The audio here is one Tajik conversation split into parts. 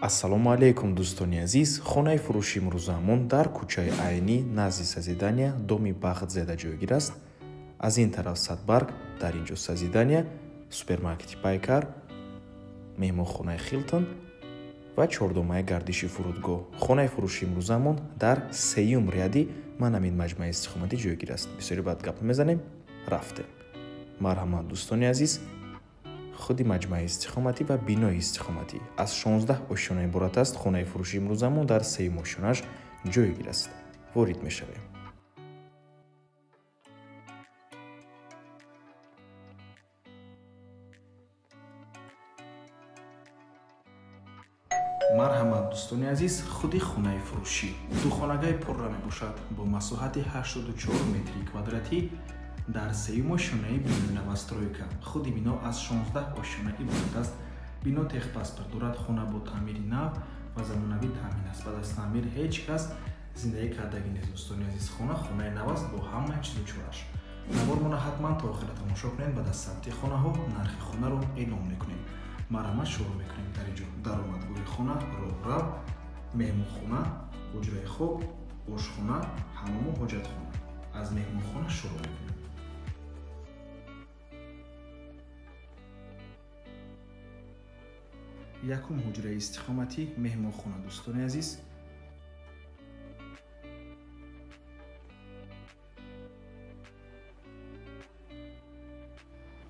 Ассалому алайкум, дӯстони азиз. Хонаи фурӯши имрӯзаамон дар кӯчаи Айнӣ назди Созидания, доми Бахтзеда ҷойгир аст. Аз ин тараф Садбарг, дар ин ҷо Созидания, супермаркети Пайкар, меҳмонхонаи Хилтон ва чордомаи гардиши фурудгоҳ. Хонаи фурӯши имрӯзаамон дар сеюм ряди ман ҳамин маҷмӯаи истиқоматӣ ҷойгир аст. Бисёри баъд гап мезанем, рафтем. Марҳамат, дӯстони азиз, худи маҷмӯаи истиқоматӣ ва бинои истиқоматӣ аз 16 ошёна иборат аст. Хонаи фурӯши имрӯзамон дар сеюм ошёнаш ҷойгир аст. Ворид мешавем. Марҳамат, дӯстони азиз, худи хонаи фурӯшӣ духонагаи пурра мебошад бо масоҳати 84 метри квадратӣ дар сеюм ошёнаи бинои новостройка. Худи бино аз 16 ошёна иборат аст. Бино техпаспорт дорад. Хона бо таъмири нав ва замонавӣ таъмин аст. Баъд аз таъмир ҳеҷ кас зиндагӣ кардагӣ нест. Дӯстони азиз, хона хонаи нав аст бо ҳамаи чизу чорааш. Навормона ҳатман то охира тамошо кунед. Баъд аз сабти хонаҳо нархи хонаро эълон мекунем. Марҳамат, шурӯъ мекунем. Дар ин ҷо даромадгоҳи хона, роҳрав, меҳмонхона, ҳуҷраи хоб, ошхона, ҳаммому ҳоҷатхона. Аз меҳмонхона шурӯъ мекунем. Якум ҳуҷраи истиқоматӣ, меҳмонхона, дӯстони азиз.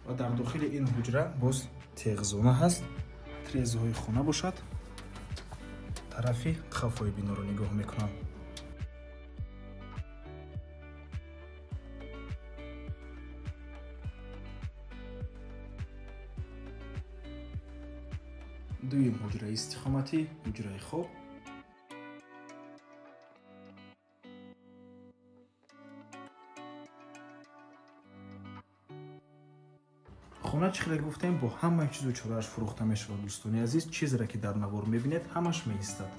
Ва дар дохили ин ҳуҷра боз теғзона ҳаст. Трезаҳои хона бошад, тарафи қафои биноро нигоҳ мекунам. Дуюм ҳуҷраи истиқоматӣ, ҳуҷраи хоб. Хона чӣ хеле гуфтем, бо ҳамаи чизу чорааш фурӯхта мешавад. Дӯстони азиз, чизеро ки дар навор мебинед, ҳамаш меистад.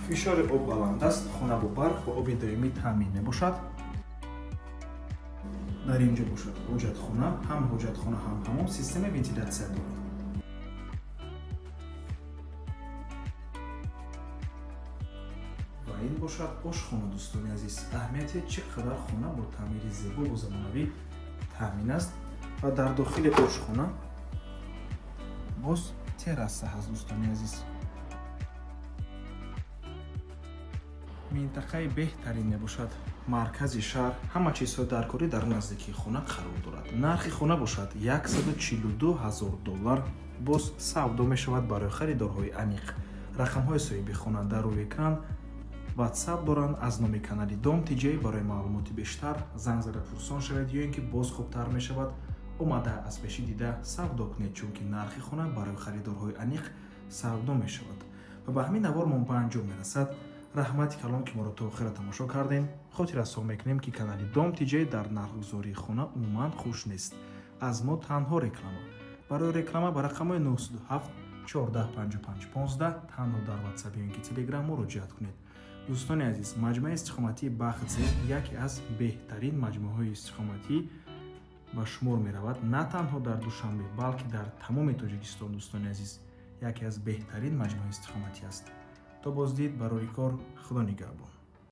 Фишори об баланд аст. Хона бо барқ ва оби доимӣ таъмин мебошад. Дар ин ҷо бошад ҳоҷатхона, ҳам ҳоҷатхона, ҳам ҳамом системаи вентилятсия дорад. Ва ин бошад ошхона, дӯстони азиз. Аҳамияти чӣ қадар хона бо таъмири зебо ва замонавӣ таъмин аст. Ва дар дохили ошхона боз терраса ҳаст, дӯстони азиз. Минтақаи беҳтарин мебошад. Маркази шаҳр, ҳама чизҳои даркорӣ дар наздикии хона қарор дорад. Нархи хона бошад 142 000 доллар. Боз савдо мешавад барои харидорҳои аниқ. Рақамҳои соҳиби хона дар рӯи экран, WhatsApp доранд. Аз номи канали Дом ТЖ барои маълумоти бештар занг зада пурсон шавед, ё ин ки боз хубтар мешавад омада аз пеши дида савдо кунед, чунки нархи хона барои харидорҳои аниқ савдо мешавад. Ва ба ҳамин навормон ба анҷом мерасад. Раҳмати калон, ки моро то охира тамошо кардем. Хотиррасон мекунем, ки канали Дом ТЖ дар нархгузории хона умуман хуш нест. Аз мо танҳо реклама. Барои реклама ба рақамҳои 907 14 55 15 танҳо дар WhatsApp ё ин ки Telegram муроҷиат кунед. Дӯстони азиз, маҷмӯаи истиқоматии Бахтзеб яке аз беҳтарин маҷмӯаҳои истиқоматӣ ба шумор меравад, на танҳо дар Душанбе, балки дар тамоми Тоҷикистон. Дӯстони азиз, яке аз беҳтарин маҷмӯаи истиқоматӣ аст. То боздид, барори кор, Худо нигаҳбон.